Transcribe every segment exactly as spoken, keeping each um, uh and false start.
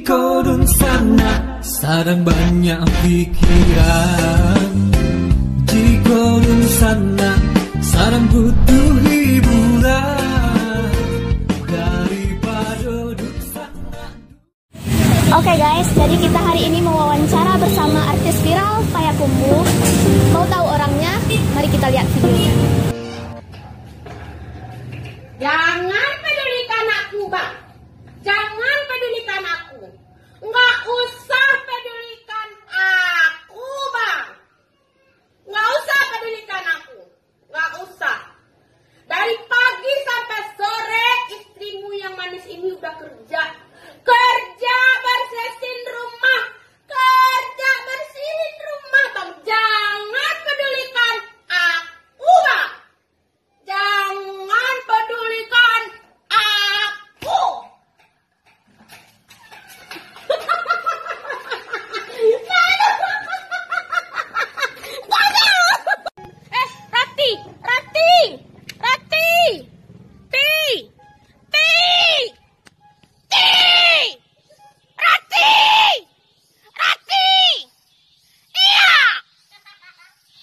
Jiko dunsanak sadang banyak pikiran, jiko dunsanak sadang butuh hiburan, daripado dunsanak. Oke guys, jadi kita hari ini mewawancara bersama artis viral Payakumbuh. Mau tahu orangnya? Mari kita lihat videonya. Jangan pedulikan aku, Bang. Jangan pedulikan aku. Nggak usah pedulikan aku, Bang. Nggak usah pedulikan aku. Nggak usah. Dari pagi sampai sore, istrimu yang manis ini udah kerja. Kerja bersihin rumah. Kerja bersihin rumah, Bang. Jangan pedulikan aku, Bang. Jangan pedulikan aku. Eh, Rati, Rati, Rati, Ti, Ti, Ti, Rati, Rati, iya,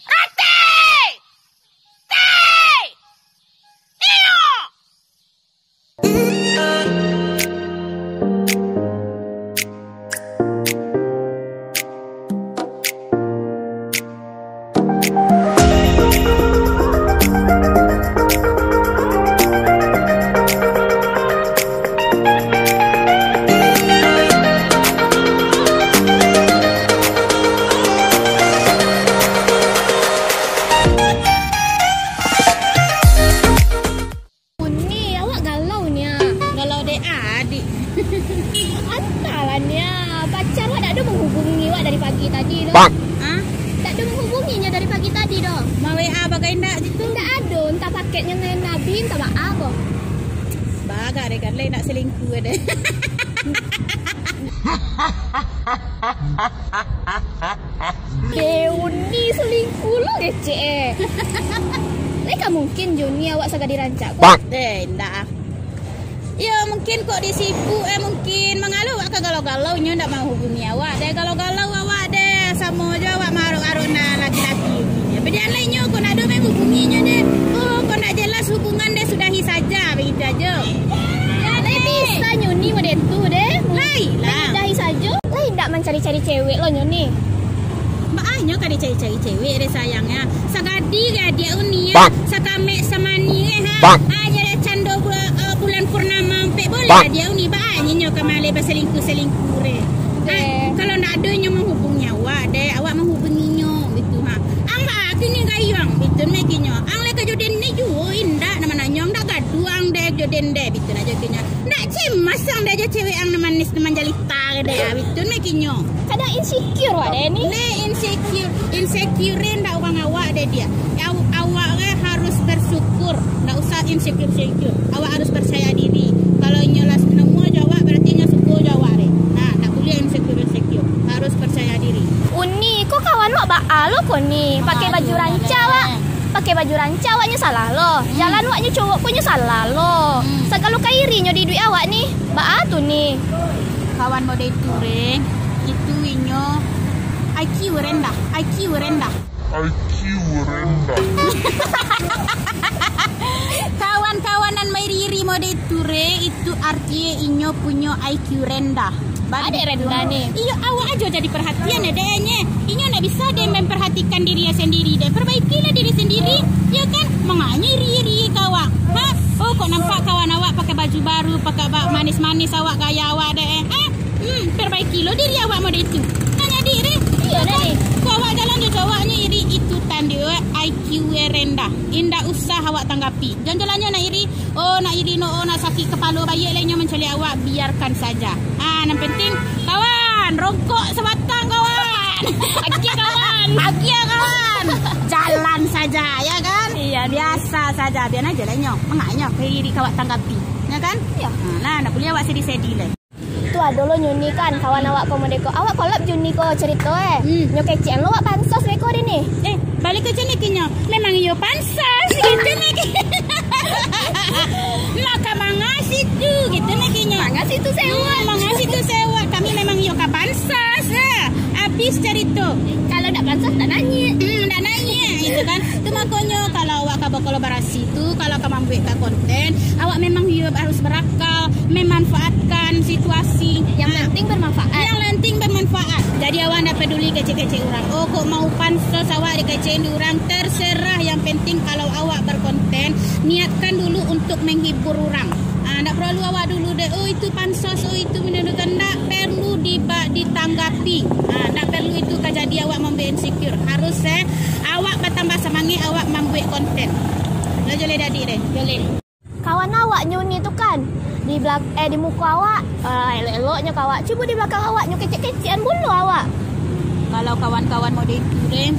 Rati, Ti, iya. Uni, awak galau nia. Galau dek adik. Antahlah nia, pacar awak dak ado menghubungi awak dari pagi tadi doh. Hah? Dak ado menghubunginyo dari pagi tadi doh. Ma-W A bagai ndak situ? Dak ado, entah paketnyo ngan abih, entah baa ko. Bagak deh kan, lai nak selingkuh deh. Deh, Uni selingkuh lo kecek eh. Lai ka mungkin jo Uni awak sagadi rancak ko. Deh, indak ah. Yo, mungkin kok di sibuk eh, mungkin. Mangalo awak ka galau-galau, nyo ndak mau hubungi awak deh. Galau-galau awak deh, samo jo awak maarok-arok nan laki-laki. Tapi jan lai nyo, kok ndak ado main hubungi nyo deh. Oh, kok ndak jelas hubungan deh, sudahi saja, begitu aja. Yo, lai deh. Bisa nyo ni model tu deh. Lai lah. Sudahi saja. Lai ndak mancari-cari cewek lo nyo ni. Baa nyo ka dicari-cari cewek deh sayang ah. Sagadi ka adiak Uni ah. Sakamek samani eh ha. Ah, jadi cando bu-, eh, bulan purnama ampek boleh adiak Uni. Baa nyo ka maleh baselingkuh-selingkuh deh. Ah, kalau ndak ado nyo manghubungi awak deh, awak manghubungi nyo gitu ha. Ang baa kini gayuang gitu meh kinyo. Ang lai ka jo den ni juo indak, nan mananyo ang dak gaduang deh jo den deh gitu nah jo kinyo. Ndak cemas ang dek jo cewek ang nan manis, nan manjalita dek, ah, bitun meh kinyo. Kadang insecure wak dek ni. Neh, insecure, insecure ndak urang awak dek dia. Aw-, awak ke harus bersyukur, ndak usah insecure-insecure. Awak harus percaya diri. Kalau inyo lah nemu jo awak, berarti inyo syukur jo awak dek. Nah, ndak buliah insecure-insecure. Harus percaya diri. Uni, ko kawan wak baa lo ko ni? Pakai baju rancak wak. Pakai baju rancak wak nyo salah lo. Jalan wak nyo cowok ko nyo salah lo. Sagalo ka iri nyo di iduik awak ni. Baa tu ni? Kawan model itu, Reng, itu inyo I Q rendah, I Q rendah. I Q rendah. Kawan-kawan nan mairi-iri model itu, Reng, itu arti inyo punyo I Q rendah. Adek rendah ni. Iyo, awak ajo jadi perhatian ya, dek, nye. Inyo ndak bisa dek memperhatikan diri sendiri, dek. Perbaikilah diri sendiri, ya kan? Manganyo iri-iri ka awak. Ha? Oh, kok nampak kawan awak pakai baju baru, pakai ba-, manis-manis awak, gaya awak, dek, eh? Ha? Hmm, perbaiki lo diri awak model itu. Kan jadi, dek? Iyo, kan? Kok awak jalan jo cowok nyo iri, itu tando I Q rendah. Indak usah awak tanggapi. Jan jalannyo nak iri, oh, nak iri no, oh, nak sakik kepalo, baiak lai nyo mancaliak awak, biarkan saja. Ah, nan penting, kawan, rongkok sabatang, kawan. Agiah, kawan. Agiah, kawan. Jalan saja, ya kan? Iya, biasa saja, biar aja lah nyo. Mangak nyo, ka iri ka awak tanggapi. Ya kan? Iya. Ah, nah, ndak buliah awak sedih-sedih lai. Tu ado lo nyo ni kan, kawan awak ko model ko. Awak kolab jo ni ko cerito eh. Hmm. Nyo kecekan lo awak pansos beko deh ni. Eh, balik ka cene kinyo. Memang iyo pansos gitu ni. Maka mangasi tu gitu ni kinyo. Mangasi tu sewot. Hmm, mangasi tu sewot. Kami Carito. Kalau ndak pansos, ndak naiak. Hmm, ndak naiak, gitu kan. Tu makonyo, kalau awak ka bakolaborasi tu, kalau ka mambuek ka konten, awak memang iyo harus berakal, memanfaatkan situasi. Yang Ah. penting bermanfaat. Yang penting bermanfaat. Jadi, awak ndak peduli kecek-kecek urang. Oh, kok mau pansos awak dikecek di urang, terserah. Yang penting, kalau awak berkonten, niatkan dulu untuk menghibur urang. Ah, ndak perlu awak dulu deh, "Oh, itu pansos, oh, itu menentukan." Ndak perlu diba-, ditanggapi. Ah, ndak perlu itu ka jadi awak mambuek insecure. Harus, eh, awak batambah samangek, awak mambuek konten. Lah, joleh dadi deh. Joleh. Kawan awak nyo ni tu kan, di belak-, eh, di muko awak, ah, elok-eloknyo ka awak. Cubo di belakang awak nyo kecek-kecekan pulo awak. Kalau kawan-kawan model itu deh,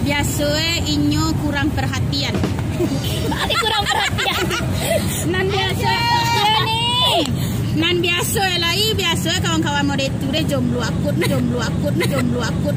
biaso, eh, inyo kurang perhatian. Berarti kurang perhatian. Nan biaso, iyo ni. Nan biaso lai, biaso kawan-kawan model tu deh jomblo akun, jomblo akun, jomblo akun.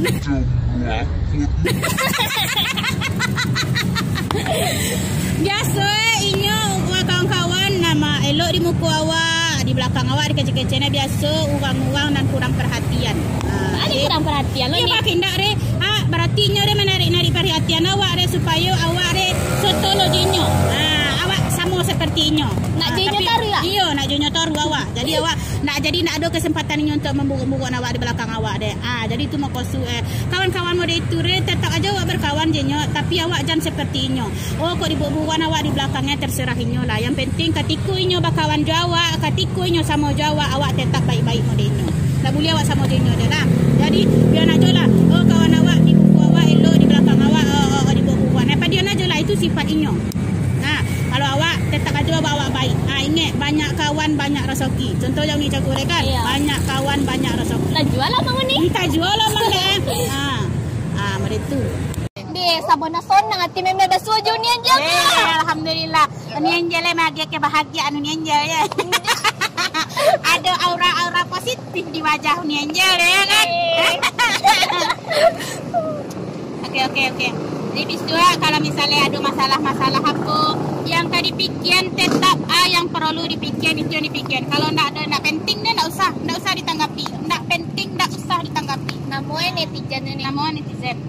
Biaso inyo kawan-kawan nan elok di muko awak, di balakang awak dikecek-kecek, nah biaso urang-urang nan kurang perhatian. Ah, Ado jadi kurang perhatian lo Iyo, ni. Bak indak re. Ah, berarti inyo re manarik-narik perhatian awak re, supayo awak re soto lo jo inyo. Ah, awak samo seperti inyo. Nak Ah, jo inyo tapi taruih, ah? Iyo, nak jo inyo taruih awak. Jadi awak nak jadi nak ado kesempatan inyo untuk memburuk-buruk awak di belakang awak deh. Ah, jadi itu makosu eh. Kawan-kawan model itu re, tetap aja awak berkawan jo inyo, tapi awak jan seperti inyo. Oh, kok diburuan awak di balakang, terserah inyo lah. Yang penting katiko inyo bakawan jo awak, katiko inyo samo jo awak, awak tetap baik-baik model inyo. Ndak buliah awak samo jo inyo je lah. Jadi, biaso ajo lah. Oh, kawan awak di muko awak elok, di balakang awak, oh, oh, oh, diburuan. Eh, padiakan ajo lah, itu sifat inyo. Nah, kalau awak tetap ajo awak, awak baik. Ah, ingek, banyak kawan, banyak rasaki. Contoh yang ni cakap kan? Iya. Banyak kawan, banyak rasaki. Tajual lah, Mang, ni. Entah jual lah, Mang, deh. Ah, ah, model itu. Deh, sabana sonang ati memang basuo jo Uni Angel tu. Eh, alhamdulillah. Uni Angel eh, maagiah kebahagiaan Uni Angel, ya. Ado aura-aura positif di wajah Uni Angel, ya kan? Eh. Oke, oke, oke. Jadi, biaso, kalau misalnya ado masalah-masalah apo yang ka dipikian, tetap, ah, yang perlu dipikian, itu yang dipikian. Kalau ndak ado, ndak penting, deh, ndak usah, ndak usah ditanggapi. Ndak penting, ndak usah ditanggapi. Namo eh netizen ni. Namo netizen.